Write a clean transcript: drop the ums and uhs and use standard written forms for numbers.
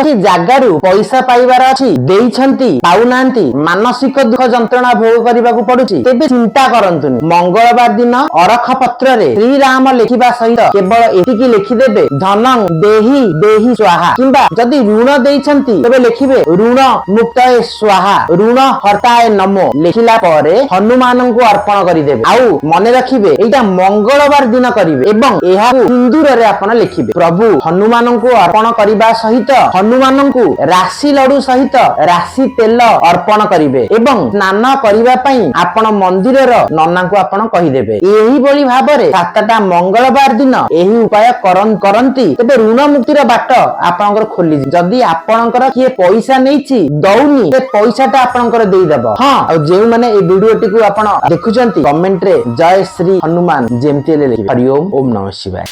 କୌଣସି ଜାଗାରୁ ପଇସା ପାଇବାର ଅଛି, ଦେଇଛନ୍ତି, ପାଉନାହାନ୍ତି, ମାନସିକ ଦୁଃଖ ଯନ୍ତ୍ରଣା ଭୋଗ କରିବାକୁ ପଡୁଛି, ତେବେ ଚିନ୍ତା କରନ୍ତୁନି। ମଙ୍ଗଳବାର ଦିନ ଅରଖ ପତ୍ରରେ ଶ୍ରୀରାମ ଲେଖିବା ସହିତ କେବଳ ଏତିକି ଲେଖିଦେବେ, ଧନଂ ଦେହି ଦେହି ସ୍ୱାହା। କିମ୍ବା ଯଦି ଋଣ ଦେଇଛନ୍ତି, ତେବେ ଲେଖିବେ ଋଣ ମୁକ୍ତୟେ ସ୍ୱାହା, ଋଣ ହର୍ତ୍ତାୟ ନମୋ। ଲେଖିଲା ପରେ ହନୁମାନଙ୍କୁ ଅର୍ପଣ କରିଦେବେ। ଆଉ ମନେ ରଖିବେ, ଏଇଟା ମଙ୍ଗଳବାର ଦିନ କରିବେ ଏବଂ ଏହାକୁ ସିନ୍ଦୁରରେ ଆପଣ ଲେଖିବେ। ପ୍ରଭୁ ହନୁମାନଙ୍କୁ ଅର୍ପଣ କରିବା ସହିତ ହନୁମାନଙ୍କୁ ରାଶି ଲଡୁ ସହିତ ରାଶି ତେଲ ଅର୍ପଣ କରିବେ ଏବଂ ସ୍ନାନ କରିବା ପାଇଁ ଆପଣ ମନ୍ଦିରର ନନାଙ୍କୁ ଆପଣ କହିଦେବେ। ଏହିଭଳି ଭାବରେ 7ଟା ମଙ୍ଗଳବାର ଦିନ ଏହି ଉପାୟ କରନ୍ତି, ତେବେ ଋଣ ମୁକ୍ତିର ବାଟ ଆପଣଙ୍କର ଖୋଲିଯିବ। ଯଦି ଆପଣଙ୍କର କିଏ ପଇସା ନେଇଛି, ଦଉନି, ସେ ପଇସାଟା ଆପଣଙ୍କର ଦେଇଦବ। ହଁ, ଆଉ ଯେଉଁମାନେ ଏଇ ଭିଡିଓଟିକୁ ଆପଣ ଦେଖୁଛନ୍ତି, କମେଣ୍ଟରେ ଜୟ ଶ୍ରୀ ହନୁମାନ ଯେମିତି ହେଲେ ଲେଖିବେ। ହରି ଓମ୍, ଓମ୍ ନମଃ ଶିବାୟ।